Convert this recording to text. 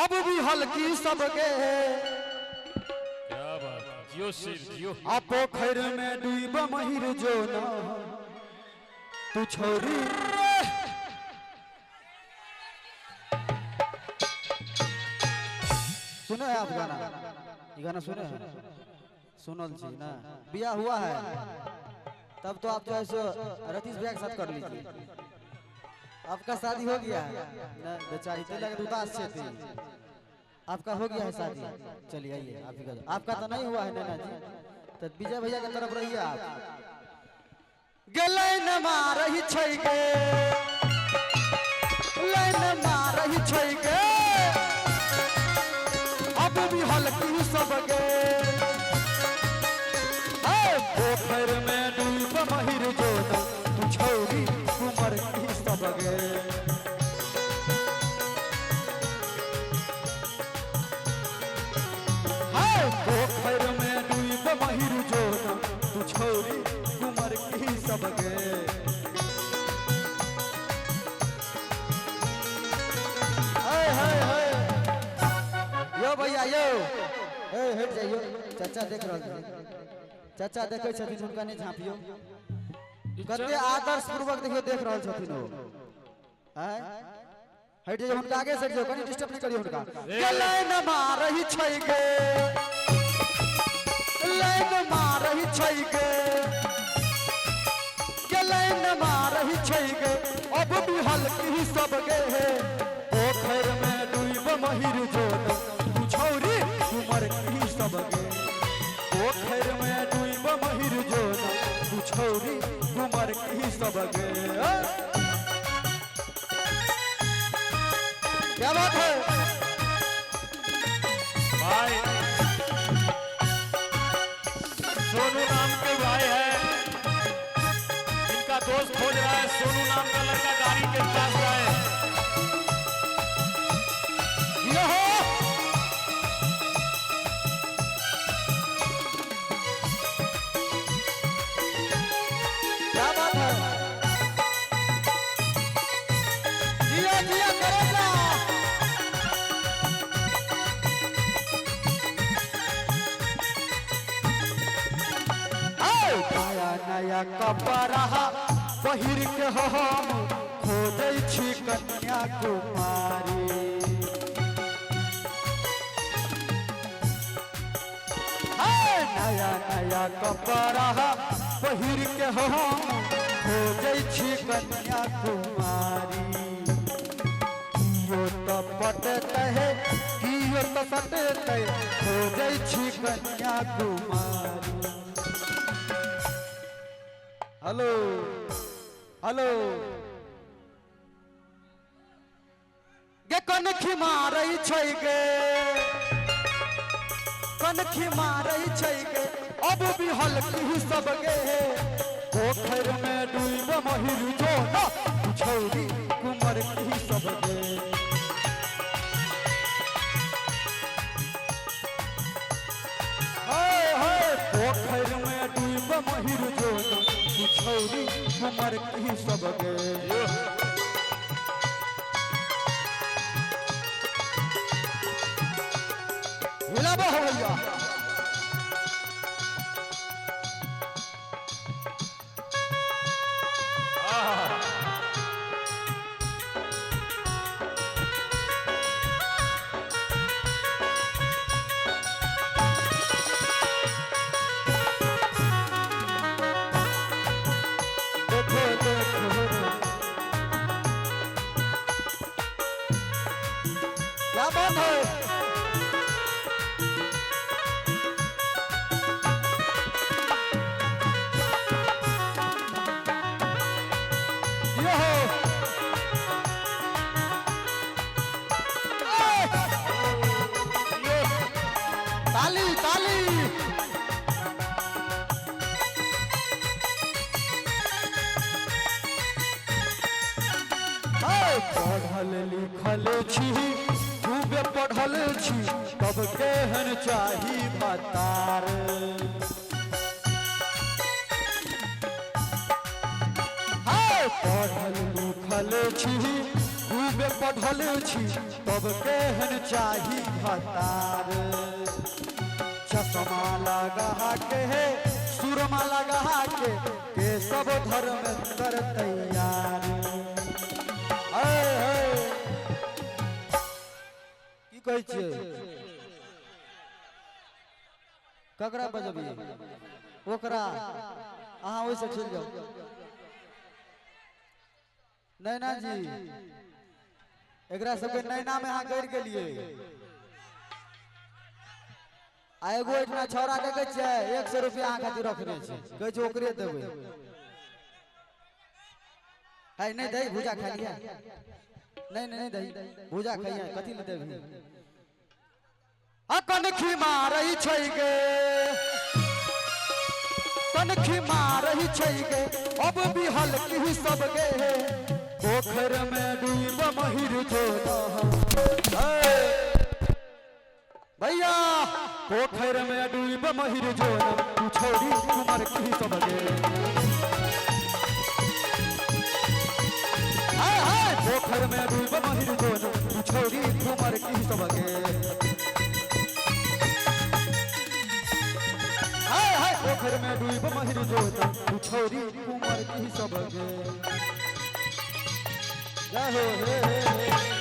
अब भी हल्की सबके। क्या बात है, जियो शेर जियो। आ पोखर में डूब महिर जो ना तू छोरी। सुने है आप गाना? ये गाना सुने हैं? सुनल जी ना, बिया हुआ है तब तो आप जो है सो रतीश भैया के साथ कर लीजिए। आपका शादी हो गया है ना? बेचारी तो लगे उदास से थी। आपका हो गया है शादी? चलिए आइए आप ही का। आपका तो नहीं हुआ है नैना जी, तो विजय भैया की तरफ रहिए आप। गले न मारही छै गे, लाइन मारही छै गे, अब भी हल्की सब गे। पोखर में डूब महिर जो तू छौरी कुमर की सब गे। पोखर में डूब महिर जो तू छौरी कुमर की सब गे। यो भैया यो, ए हट जाइयो, चाचा देख रहल छथिन, चाचा देखै छथिन, हुनका नहीं झाँपियो। कते आदर्श पूर्वक देखियो देख रहल छथिन ओ। आय हट जाइयो, हुनका आगे सट जाइयो, कनी डिस्टर्ब नहीं करियो हुनका। लाइन मारही छै गे, लाइन मारही छै गे, लाइन मारही छै गे, अब भी हल्की सब गे। पोखर में डूब महिर जो तू छौरी कुमर की सब गे। पोखर में डूब महिर जो तू छौरी कुमर की सब गे। क्या बात है भाई, सोनू नाम के भाई है, इनका दोस्त खोज रहा है। सोनू नाम का लड़का गाड़ी के पास रहा है। क्या बात है, जिया जिया करेगा। नया नया कपड़ा पहिर के हम खोजै छी कन्या कुमारी। नया नया कपड़ा पहिर के हम खोजै छी कन्या कुमारी। कियो तो पटतै है, कियो तो सटतै, खोजै छी कन्या कुमारी। हेलो हेलो गे, कनखी मारै छै गे, कनखी मारै छै गे, अब भी हल्की सब गे। पोखर में डूब महिर जो ना तू छौरी कुमर की सब गे। पोखर में डूब महिर जो ना तू छौरी कुमर की सब गे। हिलाबो हो भैया। देखो देखो क्या बात है। यो हो। ताली ताली। पढ़ल लिखल छी, खूबे पढ़ल छी, तब केहन चाही बतार। पढ़ल लिखल छी, खूबे पढ़ल छी, तब अब केहन चाही भतार। चश्मा लगा के हे सुरमा लगा के केशव धर्मेंद्र तैयार। हे हे की कहै छियै? ककरा बजबियै? ओकरा अहाँ ओहिसँ चलि जाउ। नैना जी एकरा सबके नैना में अहाँ गड़ि गेलियै। आ एगो एहिठिना छौड़ा देखै छियै 100 रुपया अहाँ खातिर रखने छै, कहै छै ओकरे देबै। है नहीं दही भुजा खा लिया। नहीं नहीं नहीं दही भुजा खाइए, कथी ले देबही? आ कनखी मारै छै गे, कनखी मारै छै गे, अब बिहल की सब गे, पोखर में डूब महिर जो। भैया पोखर में डूब महिर जो तू छोड़ी कुमार की सब गे। हाय हाय पोखर में डूब महिर जो तू छोड़ी कुमार की सब गे। हाय हाय पोखर में डूब महिर जो तू छोड़ी कुमार की सब गे। जय हो हे हे।